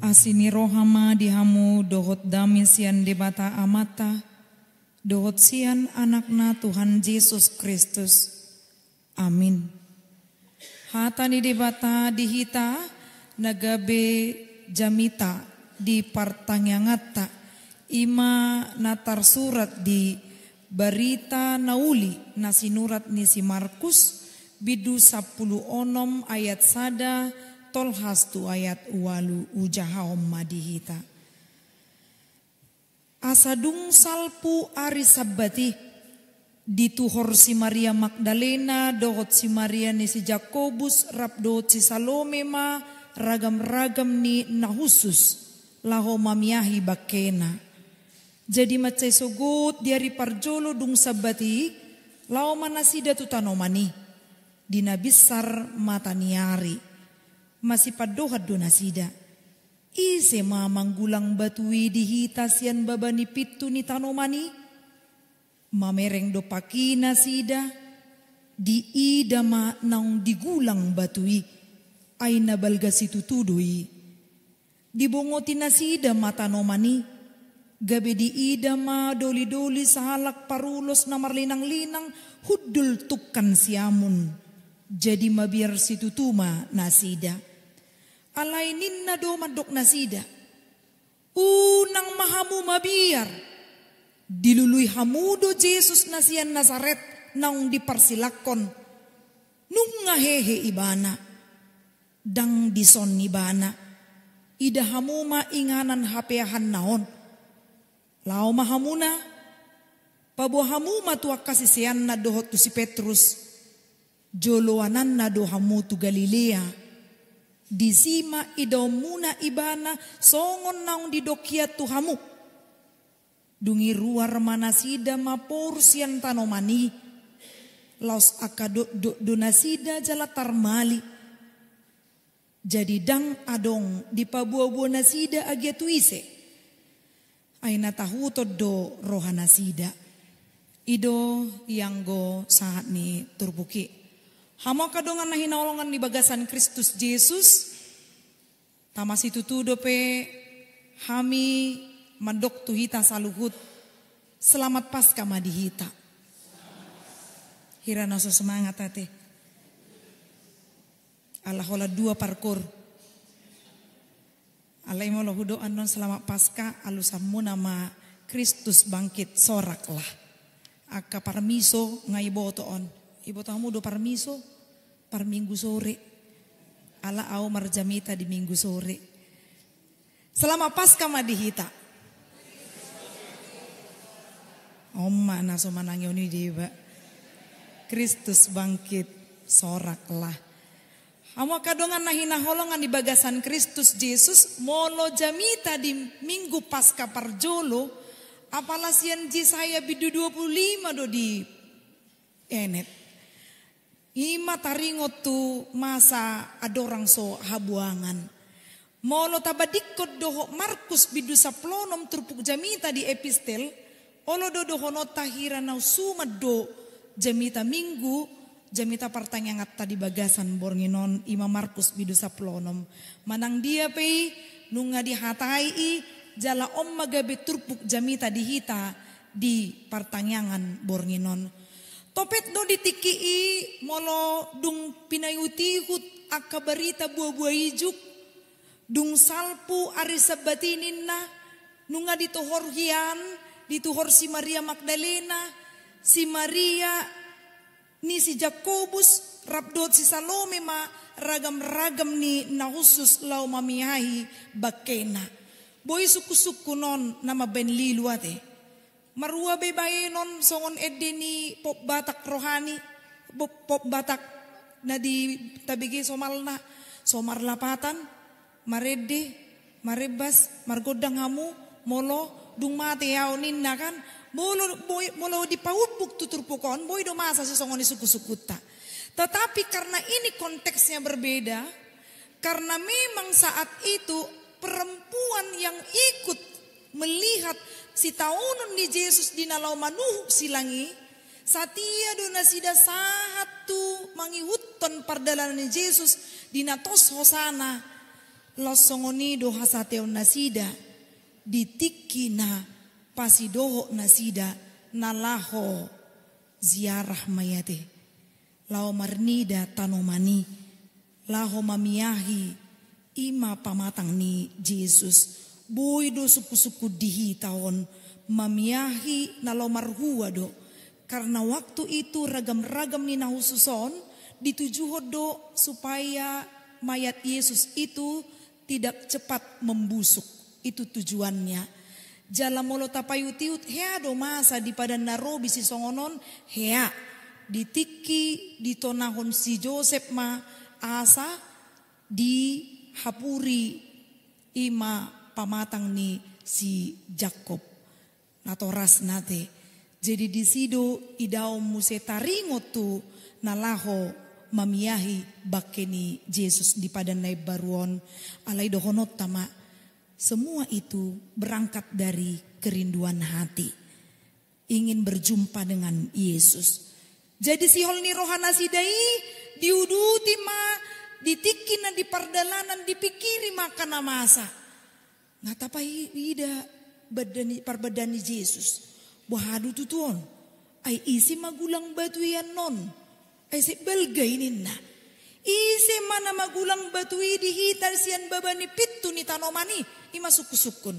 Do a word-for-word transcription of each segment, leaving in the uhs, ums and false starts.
Asi ni roha ma di hamu dohot dame sian Debata Amanta, dohot sian Anakna Tuhan Jesus Kristus. Amin. Hata ni Debata di hita na gabe jamita di partangianganta, i ma na tarsurat di Barita na Uli na sinurat ni si Markus, bindu sampulu onom ayat sada tolhas tu ayat ualu. Hujahaon ma di hita. Asa dung salpu ari Sabbat i, dituhor si Maria Magdalena dohot si Maria ni si Jakobus rap dohot si Salome ma ragam-ragam ni na hushus, laho mamiahi bangkena. Jadi mansai sogot di ari parjolo dung Sabbat i, laho ma nasida tu tanoman i, di na binsar mata ni ari. Masipandohan do nasida: Ise ma manggulang batu i di hita sian baba ni pintu ni tanoman i? Mamereng dompak i nasida, diida ma naung digulang batu i, ai na balga situtu do i. Dibongoti nasida ma tanoman i, gabe diida ma doli-doli sahalak parulos na marlinang-linang hundul tungkan siamun. Jadi mabiar situtu ma nasida. Alai ninna do mandok nasida: Unang ma hamu mabiar. Dilului hamu do Jesus na sian Nasaret naung diparsilangkon. Nunga hehe ibana. Ndang dison ibana. Ida hamu ma inganan hapeahanna on. Laho ma hamuna, paboa hamu ma tu angka siseanna dohot tu si Petrus. Joloananna do hamu tu Galilea. Disi ma idaonmuna ibana songon naung didok ia tu hamu. Dung i ruar ma nasida maporus sian tanoman i. Laos angka dokdok do nasida jala tarmali. Jadi ndang adong dipaboa-boa nasida agia tu ise. Ai na tahuton do roha nasida. I do ianggo sahat ni turpuk i. Hamu angka dongan na hinaholongan di bagasan Kristus Jesus, tama situtu dope hami mandok tu hita saluhut, Selamat Paskah ma di hita. Hira na so semangat ate. Ala holan dua parkoru. Alai molo hudok annon Selamat Paskah, alusanmuna ma Kristus bangkit, soraklah. Angka parmiso nga iboto on. Iboto hamu do parmiso? Parminggu sore. Ala au marjamita di Minggu sore. Selamat Paskah ma di hita. On ma na so manangihon i deba. Kristus bangkit, soraklah. Hamu angka dongan na hinaholongan di bagasan Kristus Jesus, molo jamita di Minggu Paskah parjolo, apala sian Jesaya bindu dua puluh lima do dienet. I ma taringot tu masa andorang so habuangan. Molo tabandingkon dohot Markus bindu sampulu onom turpuk jamita di epistel, olo do dohononta hira na suman do jamita Minggu, jamita partangianganta di bagasan borngin on, i ma Markus bindu sampulu onom. Manang dia pe i, nunga dihatai i, jala on ma gabe turpuk jamita di hita di partangiangan borngin on. Topet do di tingki i, molo dung pinaihut-ihut angka barita buabua ijuk, dung salpu ari Sabbat i ninna, nunga dituhor hian, dituhor si Maria Magdalena, si Maria ni si Jakobus, rap dohot si Salome ma ragam-ragam ni na hushus laho mamiahi bangkena. Boi sungkun-sungkun on na mambaen lilu ate. Marua be baenon songon ende ni pop Batak rohani, pop, pop Batak na di tabege somalna, so marlapatan, marende, marebbas, margondang hamu, molo dung mate au ninna kan, molo boi, molo dipaumbuk tu turpuk on, boi do masa sisongon i sungkun-sungkunta. Tetapi karena ini konteksnya berbeda, karena memang saat itu perempuan yang ikut melihat sitaonon ni Jesus di na laho manuhuk silang i, satia do nasida sahat tu mangihuthon pardalanan ni Jesus di na tos hosana. Laos songon i do hasateon nasida di tingki na pasidohot nasida na laho ziarah ma i ate. Laho marnida tanoman i, laho mamiahi i ma pamatang ni Jesus. Boi do sungkun-sungkun di hita on mamiahi na laho marhua do. Karena waktu itu ragam-ragam ni na hushus on ditujuhon do supaya mayat Yesus itu tidak cepat membusuk. Itu tujuannya. Jala molo tapaiut-iut, hea do masa di padan na robi sisongon on? Hea. Di tingki ditonahon si Josep ma asa dihapuri i ma pamatang ni si Jakkob. Natorasna ate. Jadi disi do idaon muse taringot tu na laho mamiahi bangke ni Jesus di padan na imbaru on. Alai dohononta ma, semua itu berangkat dari kerinduan hati, ingin berjumpa dengan Yesus. Jadi sihol ni roha nasida i diuduti ma, di tingki na di pardalanan dipingkiri ma angka na masa. Nga tapaida bada ni, parbadaan ni Jesus. Boha do tutu on? Ai ise magulang batu i annon? Ai sai balga i ninna. Ise ma na magulang batu i di hita sian baba ni pintu ni tanoman i? I ma sungkun-sungkun.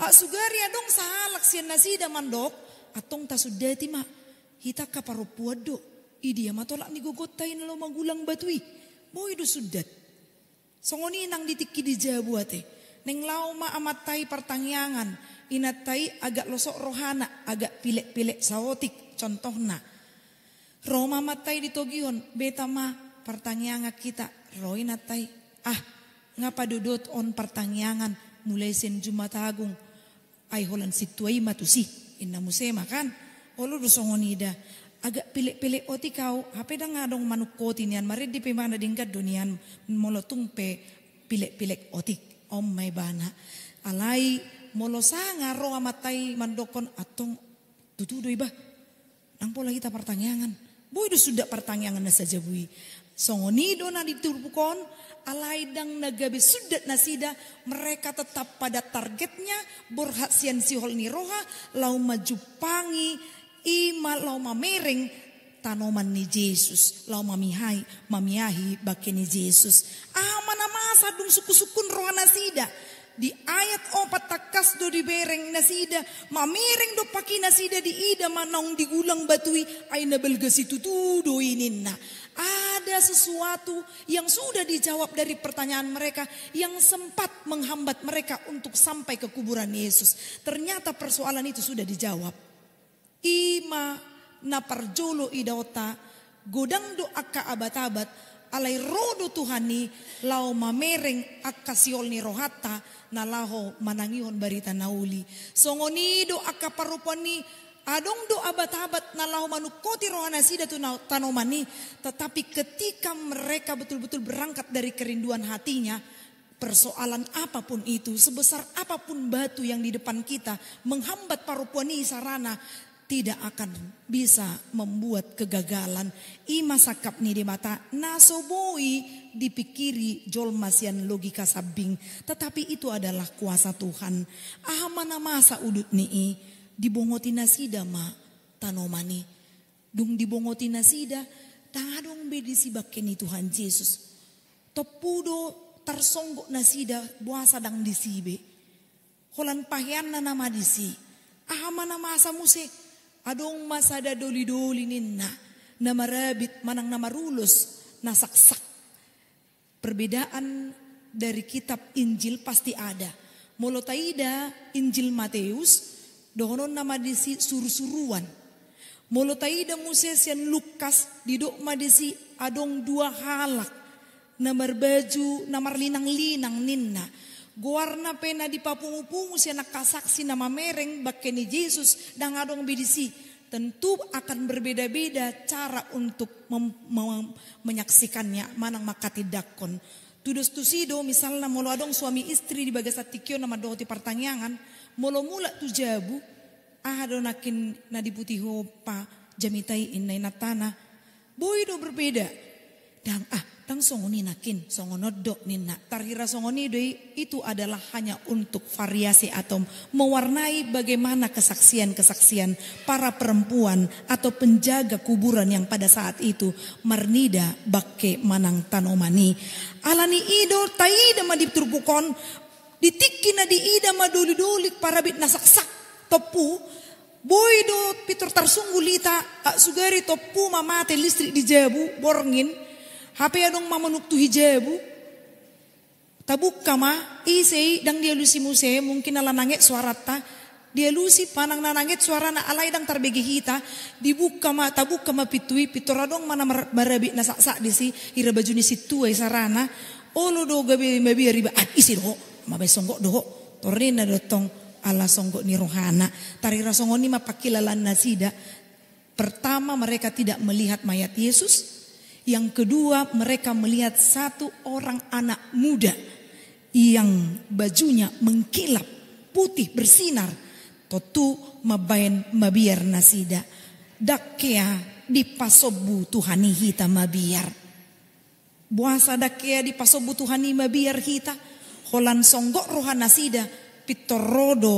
Ai sugari adong sahalak sian nasida mandok, antong tasundati ma. Hita angka parompuan do. I dia ma tolak ni gogonta i na laho magulang batu i? Boi do sundat. Songon i nang di tingki di jabu ate. Naeng laho ma amanta i partangiangan, inanta i agak losok rohana, agak pilek-pilek saotik, contohna. Ro ma amanta i ditogihon, beta ma partangiangan hita, ro inanta i. Ah, nga padodot on partangiangan, mulai sian Jumat Agung. Ai holan sintua i ma tusi, inna muse ma kan. Olo do songon i da. Agak pilek-pilek otik au, hape ndang adong manungkoti nian, marende pe ibana denggan do nian, molo tung pe pilek-pilek otik. On ma ibana. Alai molo sanga ro amanta i mandokkon, antong tutu do iba. Ndang pola hita partangiangan. Boi do sundat partangiangan na sajabu i. Songon i do na di turpuk on, alai ndang na gabe sundat nasida, mereka tetap pada targetnya, borhat sian sihol ni roha, laho manjumpangi i ma, laho mamereng tanoman ni Jesus, laho mamihai, mamiahi bangke ni Jesus. Aha ma na masa dung sungkun-sungkun roha nasida? Di ayat opat tangkas do dibereng nasida, mamereng dompak i nasida diida ma naung digulang batu i, ai na balga situtu do i ninna. Ada sesuatu yang sudah dijawab dari pertanyaan mereka yang sempat menghambat mereka untuk sampai ke kuburan Yesus. Ternyata persoalan itu sudah dijawab. I ma na parjolo idaonta, godang do angka abat-abat, alai ro do Tuhan i laho mamereng angka sihol ni rohanta na laho manangihon barita na uli. Songon i do angka parompuan i, adong do abat-abat na laho manungkoti roha nasida tu na-, tanoman i, tetapi ketika mereka betul-betul berangkat dari kerinduan hatinya, persoalan apapun itu, sebesar apapun batu yang di depan kita menghambat parompuan i sarana, tidak akan bisa membuat kegagalan. I ma sangkap ni Debata na so boi dipingkiri jolma sian logika sambing, tetapi itu adalah kuasa Tuhan. Aha ma na masa udut ni i? Dibongoti nasida ma tanoman i. Dung dibongoti nasida, ndang adong be disi bangke ni Tuhan Jesus. Tompu do tarsonggot nasida, boasa ndang disi be. Holan paheanna nama disi. Aha ma na masa muse? Adong ma sada doli-doli ninna, na marabit manang na marulos, na saksak. Perbedaan dari kitab Injil pasti ada. Molo taida Injil Mateus, dohononna ma disi suru-suruan. Molo taida muse sian Lukas, didok ma disi adong dua halak na marbaju na marlinang-linang ninna. Goarna pe na dipapungu-pungu sian angka saksi na mamereng bangke ni Jesus, ndang adong be disi. Tentu akan berbeda-beda cara untuk mem-, mem-, menyaksikannya, manang manghatindanghon. Tudos tusi do, misalna molo adong suami istri di bagasan tingki on na mandohoti partangiangan, molo mulak tu jabu, aha do nangkin na diputi ho pa jamita i, inna inantana? Boi do berbeda. Ndang, ah, Ndang songon i nangkin, songon on do ninna. Tarhira songon i do i, itu adalah hanya untuk variasi atau mewarnai bagaimana kesaksian-kesaksian para perempuan atau penjaga kuburan yang pada saat itu marnida bangke manang tanoman i. Alani i do taida ma di turpuk on, di tingki na diida ma doli-doli parabit na saksak tompu. Boi do pintor tarsunggul hita, ah, sugari tompu ma mate listrik di jabu borngin, hape adong ma manuktuhi jabu. Tabungka ma, ise i, ndang dialusi muse, mungkin ala nanget suaranta. Dialusi manang na nanget suarana, alai ndang tarbege hita. Dibungka ma, tabungka ma pintu i, pintor adong ma na mar-, marabit na saksak disi, hira baju ni sintua i sarana. Olo do gabe mabiar iba, ah, ise do ho? Mabaen songgop do ho. Torina do tong ala songgop ni rohana. Tarhira songon i ma pangkilalaan nasida. Pertama, mereka tidak melihat mayat Yesus. Yang kedua, mereka melihat satu orang anak muda yang bajunya mengkilap, putih bersinar. Tontu mambaen mabiar nasida. Ndang hea dipasombu Tuhan i hita mabiar. Boasa ndang hea dipasombu Tuhan i mabiar hita? Holan songgop roha nasida, pintor ro do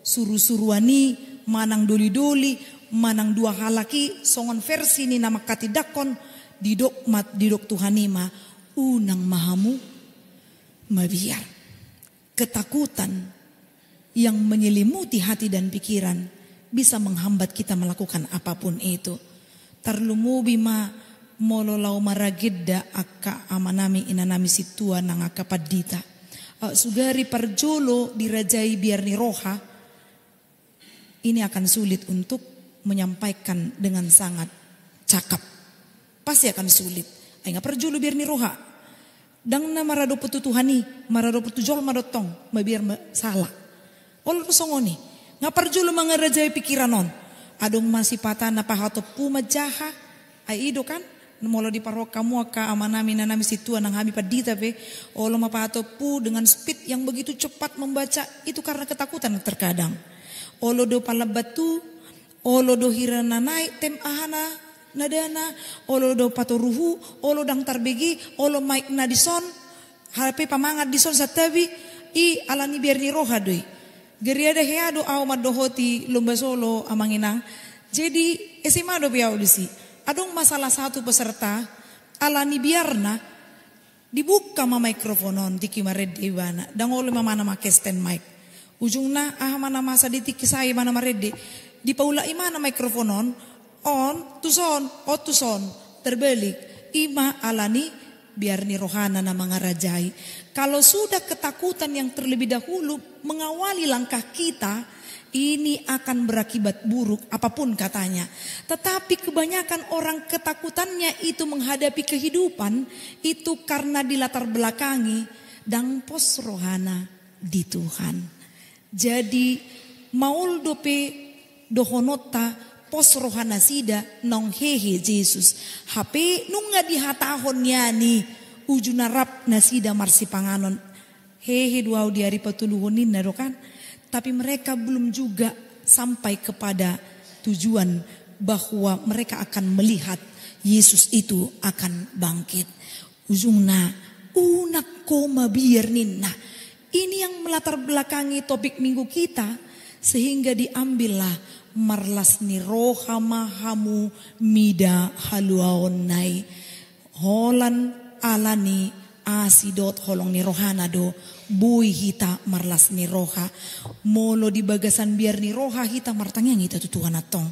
suru-suruan i, manang doli-doli, manang dua halak i, songon versi ni na manghatindanghon, didok ma, didok Tuhan i ma, unang ma hamu mabiar. Ketakutan yang menyelimuti hati dan pikiran bisa menghambat kita melakukan apapun itu. Tarlumobi ma molo laho maragenda angka amanami inanami sintua nang angka pandita. Eh, sugari parjolo dirajai biar ni roha, ini akan sulit untuk menyampaikan dengan sangat cakap. Pasti akan sulit. Ai nga parjolo biar ni roha. Ndang na maradophon tu Tuhan i, maradophon tu jolma do tong, mabiar ma-, sala. Olo do songon i. Nga parjolo mangarajai pikiran on. Adong ma sipata na pahatompu manjaha. Ai i do kan? Molo diparrohahon hamu angka amanami inanami sintua nang hami pandita pe, olo ma pahatompu dengan speed yang begitu cepat membaca, itu karena ketakutan terkadang. Olo do palambat tu, olo do hira na naek tem ahana nadana, olo do patoruhu, olo ndang tarbege, olo maek na dison, hape pamangan dison santabi, i alani biar ni roha do i. Gariada hea do ahu mandohoti lomba solo, Amang Inang. Jadi S M A dope ahu disi. Adong ma salah satu peserta, alani biarna, dibungka ma mikrofon on, tingki marende ibana. Ndang olo ma manang mangkesten mic. Ujungna, aha ma na masa di tingki sai ibana marende. Dipaulak ibana mikrofon on, on, tuson, on, tuson. Terbalik. I ma alani biar ni rohana na mangarajai. Kalau sudah ketakutan yang terlebih dahulu mengawali langkah kita, ini akan berakibat buruk apapun katanya. Tetapi kebanyakan orang ketakutannya itu menghadapi kehidupan itu karena dilatar belakangi ndang pos rohana di Tuhan. Jadi, maol dope dohononta pos roha nasida naung hehe Jesus. Hape nunga dihatahon nian i, uju na rap nasida marsipanganon. Hehe do ahu di ari patoluhon ninna do kan. Tapi mereka belum juga sampai kepada tujuan bahwa mereka akan melihat Yesus itu akan bangkit. Ujungna, unang ho mabiar ninna. Ini yang melatar belakangi topik minggu kita, sehingga diambillah marlas ni roha ma hamu mida haluaonna i. Holan alani asi dohot holong ni rohana do, boi hita marlas ni roha. Molo di bagasan biar ni roha hita martangiang hita tu Tuhan antong.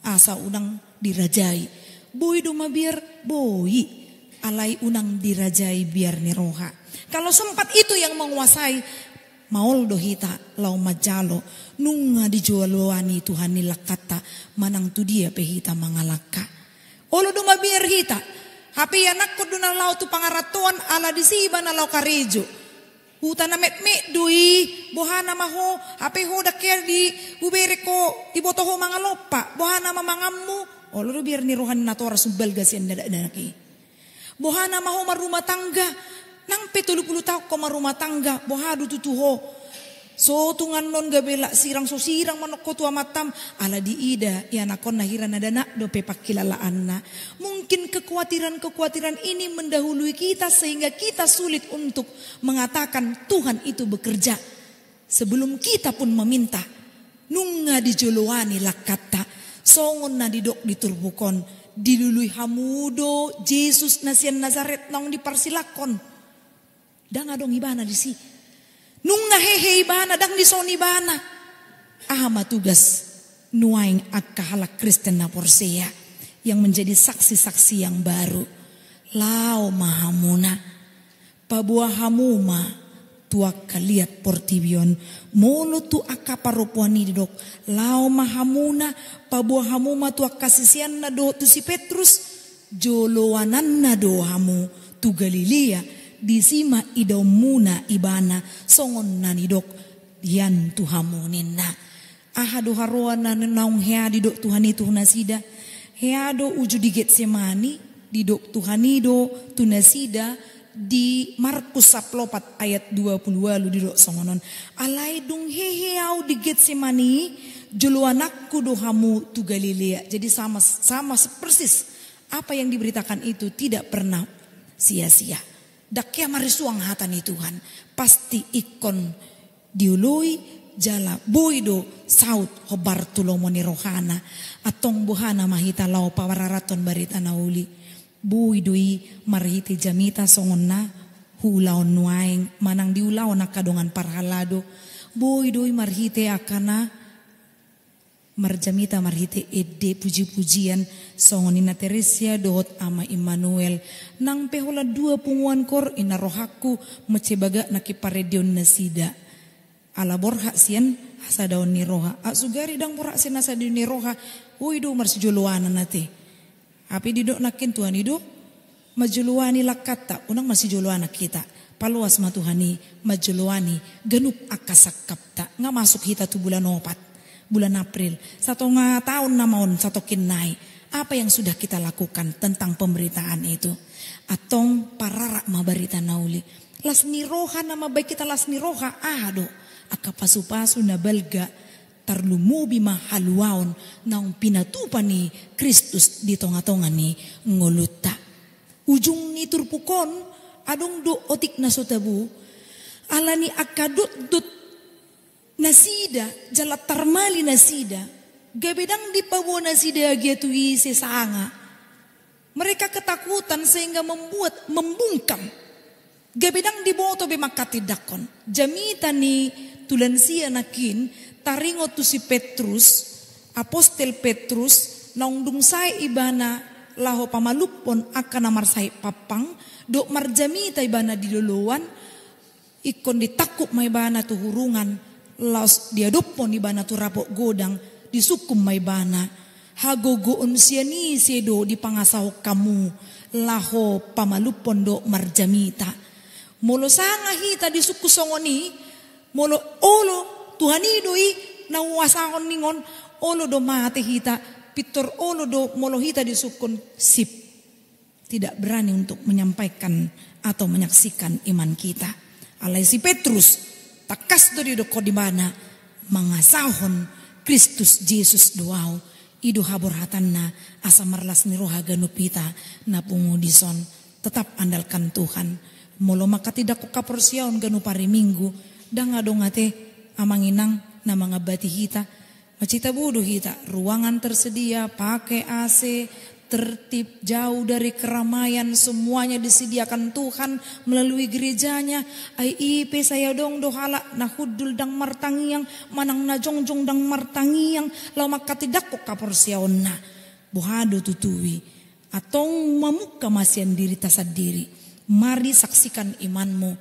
Asa unang dirajai. Boi do mabiar, boi. Alai unang dirajai biar ni roha. Kalau sempat itu yang menguasai, maol do hita laho manjalo. Nunga dijaloani Tuhan i langkanta, manang tu dia pe hita mangalangka. Olo do mabiar hita. Hape ianakhon do na laho tu pangarantoan ala disi ibana laho karejo. Huta na metmet do i, boha nama ho, hape ho ndang hea di huberek ho, diboto ho mangalompa, boha nama manganmu, olo do biar ni roha ni natorasumbalga sian dakdanak i. Boha nama ho marrumah tangga, nang pe tolu pulu taon ho marrumah tangga, boha do tutu ho. So tung annon gabe lak sirang, so sirang manang ho tu amantam, ala diida ianakhonna hira na danak dope pangkilalaanna. Mungkin kekhawatiran-kekhawatiran ini mendahului kita sehingga kita sulit untuk mengatakan Tuhan itu bekerja sebelum kita pun meminta. Nunga dijoloani langkanta, songon na nidok di turpuk on, dilului hamu do Jesus na sian Nazaret naung diparsilanghon. Ndang adong ibana disi. Nunga hehe ibana, ndang dison ibana. Aha ma tugas nuaeng angka halak Kristen na porsea yang menjadi saksi-saksi yang baru? Laho ma hamuna, paboa hamu ma tu angka liat portibi on. Molo tu angka parupuan i didok, laho ma hamuna, paboa hamu ma tu angka siseanna dohot tu si Petrus, joloananna do hamu tu Galilea, disi ma idaonmuna ibana, songon na nidok hian tu hamu ninna. Aha do haroa na naung hea didok Tuhan i tu nasida? Hea do uju di Getsemani, didok Tuhan i do tu nasida di Markus sampulu opat ayat dua pulu ualu didok songon on. Alai dung hehe au di Getsemani, joloananku do hamu tu Galilea. Jadi sama, sama persis apa yang diberitakan itu tidak pernah sia-sia. Ndang hea marisuang hata ni Tuhan. Pasti ingkon dioloi jala boi do saut hombar tu lomo ni rohana. Antong boha nama hita laho pararathon barita na uli? Boi do i marhite jamita songon na huulahon nuaeng manang diulahon angka dongan parhalado. Boi do i marhite angka na marjamita marhite ende puji-pujian songon ninna Teresia dohot Ama Immanuel. Nang pe holan dua punguan kor inna rohangku, muse bagak nangkin parendeon nasida. Ala borhat sian hasadaon ni roha. Aut sugari ndang borhat sian hasadaon ni roha, boi do marsijoloanan ate. Hape didok nangkin Tuhan i do, manjoloani langkanta, unang marsijoloanan hita. Paloas ma Tuhan i manjoloani ganup angka sangkapta. Nga masuk hita tu bulan opat, bulan April. Satonga taon nama on satongkin nai. Apa yang sudah kita lakukan tentang pemberitaan itu? Antong pararap ma barita na uli. Las ni roha na mambahen hita las ni roha, aha do? Angka pasu-pasu na balga, tarlumobi ma haluaon naung pinatupa ni Kristus di tonga-tonga ni ngolunta. Ujung ni turpuk on, adong do otik na so tabo, ala ni angka dotdot nasida jala tarmali nasida, gabe ndang dipaboa nasida agia tu ise sanga. Mereka ketakutan sehingga membuat, membungkam. Gabe ndang diboto be manghatindanghon. Jamita ni tu lansia nangkin taringot tu si Petrus, apostel Petrus, naung dung sae ibana laho pamalumhon angka na marsahit pampang, dohot marjamita ibana di loloan, ingkon ditangkup ma ibana tu hurungan, laos diadophon ibana tu rapot godang, disungkun ma ibana. Hagogoon sian ise do dipangasahon hamu laho pamalumhon dohot marjamita? Molo sanga hita disungkun songon i, molo olo Tuhan i do i na huasahon ningon, olo do mate hita, pintor olo do molo hita disungkun, sip. Tidak berani untuk menyampaikan atau menyaksikan iman kita. Alai si Petrus, tangkas do didokkon ibana, mangasahon Kristus Jesus do ahu. I do haborhatanna asa marlas ni roha ganup hita na pungu dison. Tetap andalkan Tuhan. Molo manghatindanghon haporseaon ganup ari Minggu, ndang adong ate amang inang na mangambati hita. Mansai tabo do hita, ruangan tersedia, pakai A C, tertib, jauh dari keramaian, semuanya disediakan Tuhan melalui gerejanya. Ai i pe sai adong do halak na hundul ndang martangiang, manang na jongjong ndang martangiang, laho manghatindanghon haporseaonna. Boha do tutu i? Antong mamungka ma sian dirita sandiri. Mari saksikan imanmu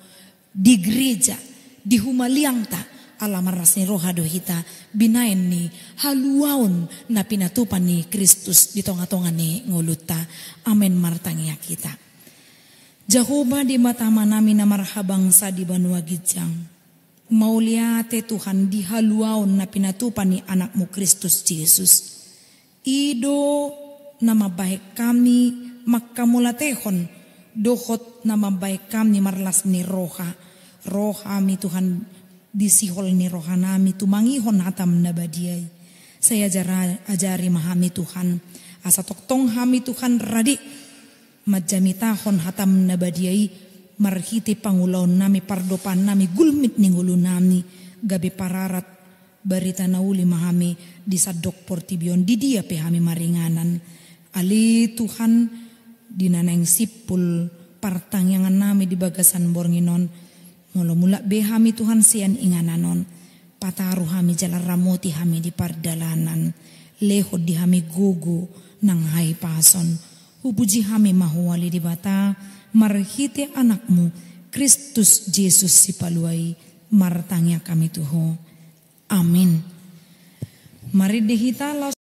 di gereja, di humaliangta, ala marlas ni roha do hita binaen ni haluaon na pinatupa ni Kristus di tonga-tonga ni ngolunta. Amen. Martangiang hita. Jahowa Debata Amanami na marhabangsa di banua ginjang, mauliate Tuhan di haluaon na pinatupa ni Anakmu Kristus Jesus. I do na mambahen hami manghamauliatehon dohot na mambahen hami marlas ni roha. Ro hami Tuhan di sihol ni rohanami tumangihon hatam na badia i. Sai ajara-, ajari ma hami Tuhan, asa tongtong hami Tuhan rade manjamitahon hatam na badia i, marhite pangulaonnami, pardopaannami, gulmit ni ngolunami, gabe pararat barita na uli ma hami di sandok portibi on, di dia pe hami maringanan. Ale Tuhan, di na naeng simpul partangiangannami di bagasan borngin on, molo mulak be hami Tuhan sian inganan on, pataru hami jala ramoti hami di pardalanan, lehon di hami gogo nang hahipason. Hupuji hami ma Ho ale Debata, marhite Anakmu, Kristus Jesus Sipalua i, martangiang hami tu Ho. Amin. Marende hita laos